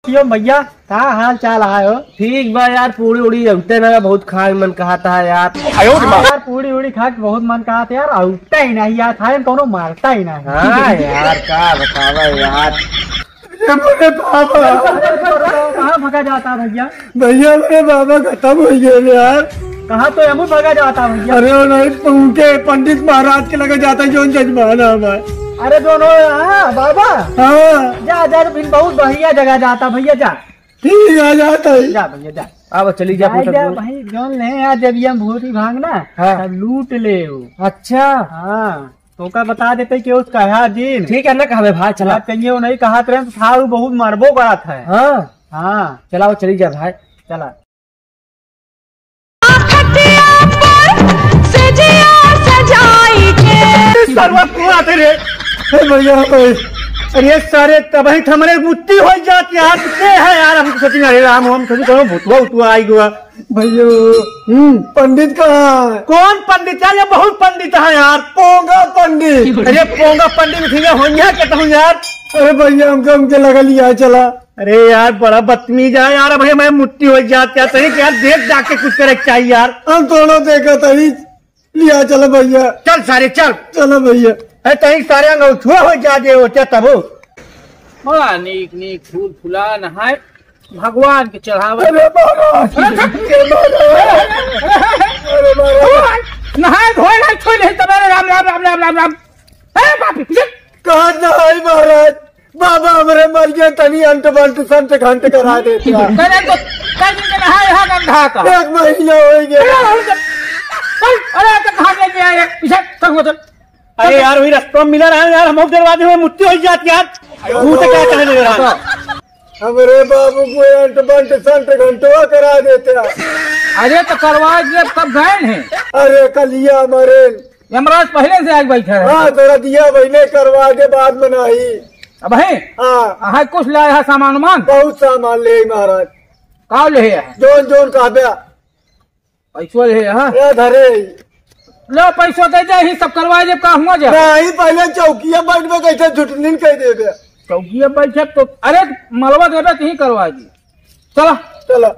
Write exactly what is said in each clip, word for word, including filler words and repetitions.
क्यों भैया, का हाल चाल है हो? ठीक बा यार, पूड़ी उड़ी अउते ना बहुत खाए मन कहता है यार। हाँ यार, पूड़ी उड़ी खा के बहुत मन कहता है यार, अउते ही नहीं यार, खाए में कौनो मारता ही नहीं। हाँ यार, का बतावा यार। अरे बाबा। कहाँ भगा जाता भैया? भैया, मेरे बाबा खत्म हो गए यार। कहाँ तो हमू भगा जाता भैया? अरे वो नहीं, उनके पंडित महाराज के लगे जाता है, जो जजमान है हमारे। अरे दोनों, हाँ, बाबा। हाँ। जा, जा, तो फिर बहुत बढ़िया जगह जाता भैया, जा। ठीक है, जाता है। जा भैया, जा। अब चली जा, जाए फुर्सत जा हो। भाई, जौन ले आ, जब ये भूरी भांग ना, हाँ। तब लूट ले हो। अच्छा। हाँ, तो का बता देते कि उसका है दिन। ठीक है ना, कहबे भाई, चला। अब कहिए वो नहीं कहा रहे, तो था वो बहुत मरबो करत है। हाँ। हाँ। चला, वो चली जा भाई। चला। खटिया पर सजिया सजाई के। सरवा तू आते रे। ए भैया, भाई। अरे सारे तबही त हमरे मुत्ती हो जात यार, के है यार, हम सोची, अरे राम, हम सोची कहो भुतवा उतवा आई गवा। भैया, हम्म। पंडित कहाँ है? कौन पंडित यार? ये बहुत पंडित है यार। पोंगा पंडित। अरे पोंगा पंडित भैया हो यहाँ के कहूँ यार। अरे भैया, हमका उनके लगा लिया चला। अरे यार, बड़ा बदतमीज है यार, अब हमें मुट्ठी हो जात क्या तरी यार, देख जाके कुछ करे के चाहिए यार। हम दोनों देखा तरी, लिया चलो भैया। चल सारे, चल। चलो भैया। अरे तरी सारे अंगौछुआ हो जा दे होते तब। बड़ा नीक नीक फूल फुला नहाए, भगवान के चढ़ावे। अरे महाराज, अरे महाराज, अरे महाराज। नहाए धोए ना छोड़ दे तब, अरे राम, राम, राम, राम, राम, राम। अरे बाप रे, पीछे। कहाँ नहाई महाराज? बाबा हमरे मर गए, तनी अंट बंट संट घंट करा देते हैं। करे तो कर दिन के नहाए यहाँ गंधा का। एक महीना हो गया। अरे, अरे, अरे, तो कहाँ ले गया ये? पीछे, चल, चल। अरे यार, वही रास्ता में मिला रहा है यार, हम दरवाजे में मुट्ठी हो जाती यार। भूत क्या कहने लगा? हमरे बाबू को अंट बंट संट घंटवा करा देते हैं। अरे, तो करवा दे, कब गए हैं? अरे, कलिया मरे। यमराज पहले से आके बैठा है। हाँ, तोरा दिया बहिने करवा के बाद में नाही। अब है? हाँ। हाँ, कुछ लाया है सामान उमान? बहुत सामान ले आई महाराज। का ले है? जोन जोन कहबे। पैसो ले है, हाँ? ए धरे। लो पैसो दे दे, ही सब करवा दे, का हुआ जा? नहीं, पहले चौकिया बैठ में कैसे झुटनिन कह देबे। चौकिया बैठे तो, अरे मलवा देबे तो ही करवा दी। चला। चला।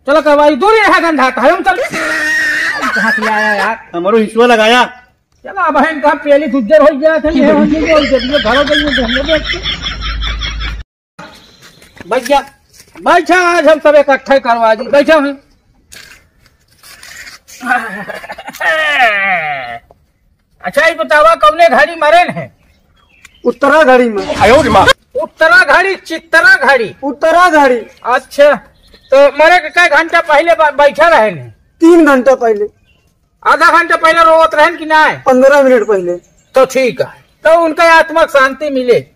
चला करवाई, दूरी रहा गंधा, काहे हम चल। कहाँ से आया यार? हमारो हिस्सा लगाया। चला, अब हम कहाँ पेली गुज्जर हो गया था, ये हम नहीं बोल दे, ये घर हो गई, ये घर हो गई। बैठ जा, बैठा, आज हम सब इकट्ठा ही करवा दी, बैठा है। अच्छा, ये बतावा, कौने घड़ी मरेन है? उत्तरा घड़ी में। आयो रे माँ। उत्तरा घड़ी, चित्तरा घड़ी? उत्तरा घड़ी। अच्छा, तो मरे के कई घंटा पहले ब-, बैठा रहे ने? तीन घंटा पहले। आधा घंटा पहले रोवत रहन कि नाय? पन्द्रह मिनट पहले। तो ठीक है, तो उनका आत्मा के शांति मिले।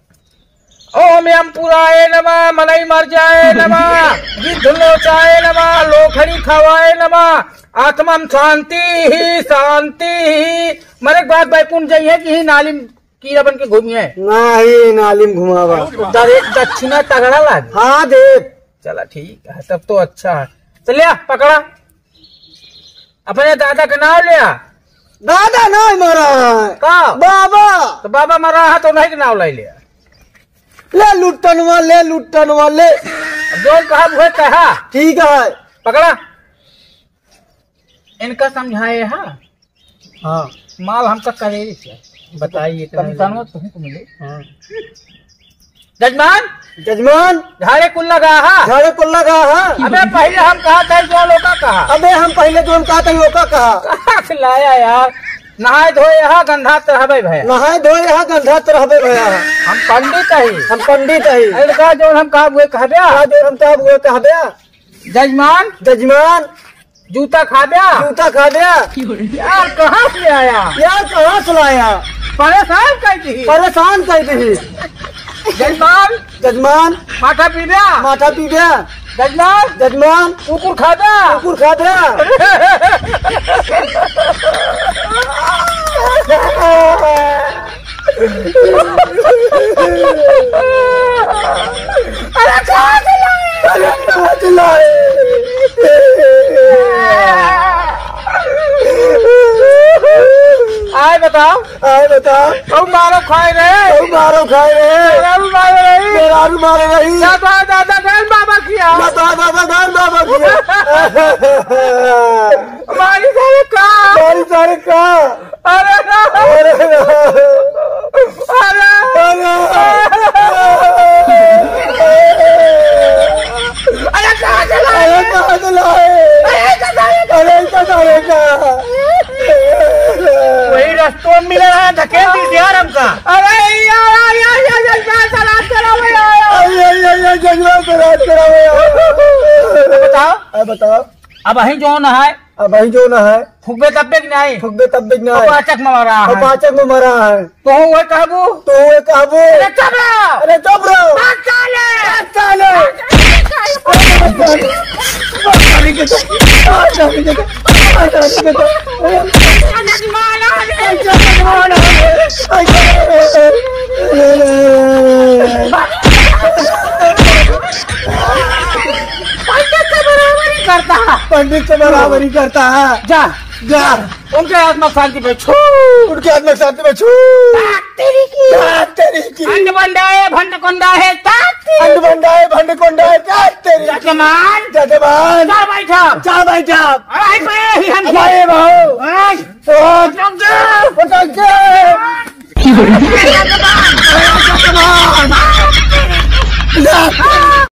ओम यमपुराय नमः, मनई मर जाए नमः, गिद्ध लोचाय नमः, लोखड़ी खवाए नमः, आत्मा में शांति ही शांति ही। मरे के बाद बैकुंठ जाइए कि ही नाली में कीड़ा बन के घूमिए? नाही, नाली में घुमावा। दरे-, दक्षिणा तगड़ा लागे। हाँ, देव। चला, ठीक है, तब तो अच्छा है। चलिया, पकड़ा। अपने दादा का नाम लिया। दादा ना मरा है। का? बाबा। तो बाबा मरा है तो नहीं के नाम ले लिया। ले लुट्टनवा, ले लुट्टनवा, ले। अब जौन कहा वह कहा। ठीक है। पकड़ा। इनका समझाए, हाँ? हाँ। माल हमका करे से। बताइए, कमीशनवा तुमको मिले। हाँ। जजमान। जजमान। झाड़े कुल लगा हा। झाड़े कुल लगा हा। अबे पहले हम कहा था जो लोका कहा। अबे हम पहले जो हम कहा था लोका कहा। कहाँ से लाया यार? नहाए धोए यहाँ गंधात रहबे भया। नहाए धोए यहाँ गंधात रहबे भया। हम पंडित हई। हम पंडित हई। अरे का जो हम कहा हुए कहबे? का जो हम कहा हुए कहबे? जजमान। जजमान। जूता खा गया? जूता खा गया? यार, कहाँ से आया? यार, कहाँ से लाया? परेशान कर दी। परेशान कर दी। जजमान। जजमान। माथा पी गया? माथा पी गया? जजमान। जजमान। कुकुर खा गया? कुकुर खा गया? अरे कहाँ से लाए? अरे कहाँ से लाए? आए बताओ। आए बताओ। तू मारो खाए रे। तू मारो खाए रे। मेहरारू मारे रही। मेहरारू मारे रही। दादा, दादा, गैन बाबा किया। दादा, दादा, गैन बाबा किया। मारी सारे का। मारी सारे का। अरे ना। अरे ना। अरे। अरे। अरे कहाँ से लाए? अरे कहाँ से लाए? अरे कहाँ से लाए? अरे इनका सारे का। वही रस्तों में मिला है, धकेल दी यार हमका। अरे यार, यार, यार, यार, यार, यार, जज्बा से राज करावे यार। अरे, अरे, अरे, जज्बा से राज करावे यार। अब बताओ। अब बताओ। अब अहीं जौन है। अब अहीं जौन है। फुकबे तब्बे कि नाहीं? फुकबे तब्बे कि नाहीं? और पाचक में मरा है। पाचक में मरा है। तो हुए कहबू? तो हुए कहबू? अरे चुप रहो। अरे चुप रहो। बात चाले। बात चाले। पंडित से बराबरी करता है। पंडित से बराबरी करता है। जा। जा। उनके आत्मा शांति पे छू। उनके आत्मा शांति पे छू। तेरी की। तेरी की। भंड बंडा है, भंड कोंडा है, भंड बंडा है, भंड कोंडा है, तेरी। जजमान। जजमान। चल बैठा। चल बैठा। अरे भाई, हम भाई, भाऊ।